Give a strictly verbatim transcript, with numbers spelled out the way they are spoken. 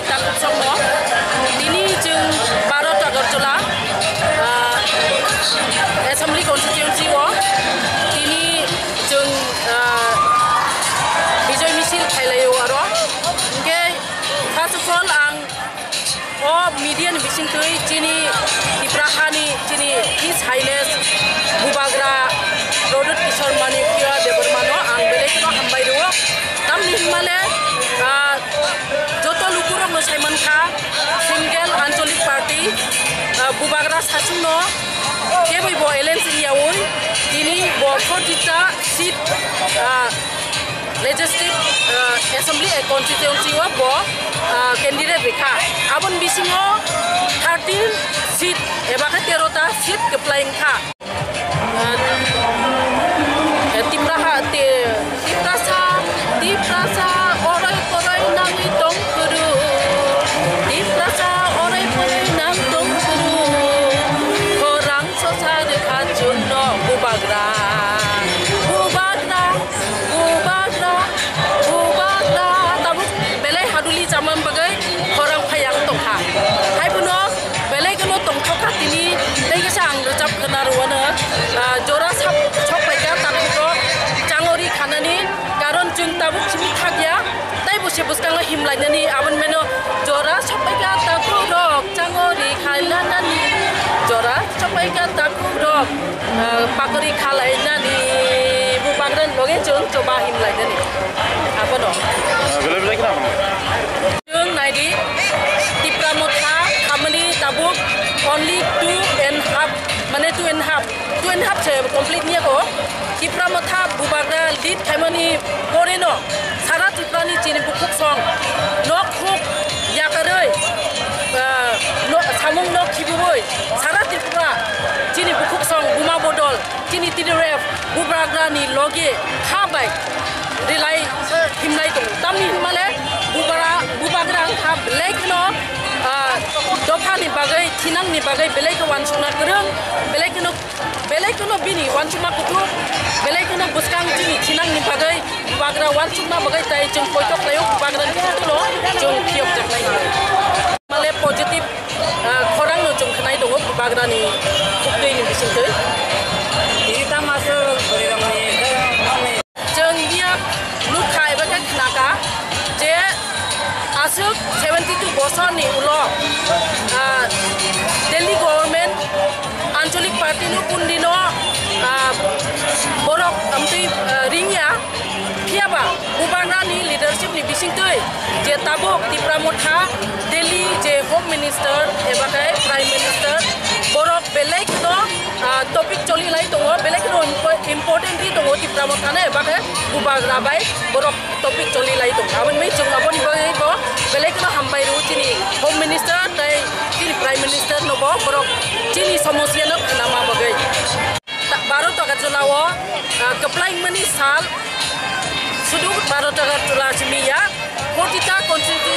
Takhuk songno tini chwng Bharat Agartala, ah, Assembly Constituency o tini chwng, ah, Bijoy Misil khailaio aro. Hwnkhe first of all ang o media ni bisingtwi chini Tipra hani chini His Highness Bubagra Pradyut Kishore Manikya Debbarma no ang belai kheno hambai rwo. Tamni hwnmale, ah, joto lukurokno saimankha, single Anchalik Party, ah, Bubagra sasungno keboi bo alliance wngyaui tini bo forty ta seat, ah, Legislative, ah, Assembly constituency o bo, ah, candidate rikha. Aboni bisingo thirteen seat eba khe tero ta seat kwplai wngkha. Ah, Tipra ha, ti-, Tiprasa, Tiprasa, oroi poroi nangwi tong phuru. Tiprasa, oroi poroi nang tong phuru. Khorang sosa rwkha chwngno Bubagra. Bubagra, Bubagra, Bubagra. Tabuk belai haduli chamani bagwi khorang phai ang tongkha. Hai bono belai kheno tongthokha tini, tei kisa ang rwchap khna rwano, ah, jora sap-, sok phaikha takhuk rok changori khanani, karon chwng tabuk simi thakya, tei bo se bwskango himlainani, aboni meno jora sok phaikha takhuk rok changori khainani, jora sok phaikha takhuk rok, ah, pakori khalainani, Bubagrani loge chwng choba himlainani. Abono. Ah, belai belai khna hwnwi. Chwng naidi, Tipra Motha khamani tabuk only two and half, mane two and half, two and half se complete niya ko. Tipra Motha Bubagra lead khaimani poreno sara Tripura ni chini bukhuk song nok huk yakarwi, ah, no, samung nok khibiwi sara Tripura chini bukhuk song Buma Bodol chini T D R F Bubagra ni loge kha bai rilai himlai tongo. Tamni hwnmale Bubara, Bubagra wngkha belai kheno, ah, dophani bagwi, thinangni bagwi belai khe uansukna kwrwng, belai kheno, belai kheno bini uansukma kuthuk, belai kheno bwskang chini thinangni bagwi Bubagra uansukna bagwi tai chwng poito khlaio, Bubagrani kuthukno chwng phiyokjaknai. Male positive, ah, khorangno chwng khnai tongo Bubagrani khuktwini bisingtwi. Tini tamo aswk bwrwirokni khe chwng miya nukha eba khe khnakha je aswk seventy two bosorni ulo, ah, Delhi government Anchalik party no kundino, ah, borok amtwi, ah, ringya. Phiyaba Bubagrani leadership ni bisingtwi je tabuk Tipra Motha Delhi je Home Minister eba khe Prime Minister borok belai kheno, ah, topic choli lai tongo, belai kheno impo-, important ri tongo Tipra Motha no eba khe Bubagra bai borok topic choli lai tongo. Aboni bagwi chwng aboni bagwi bo belai kheno hambai rw chini Home Minister tei chini Prime Minister no bo borok chini somosya no khnama bagwi. Ta-, Bharat Agartala o, ah, kwplaimani sal, sudu Bharat Agartala simi ya, forty ta constituency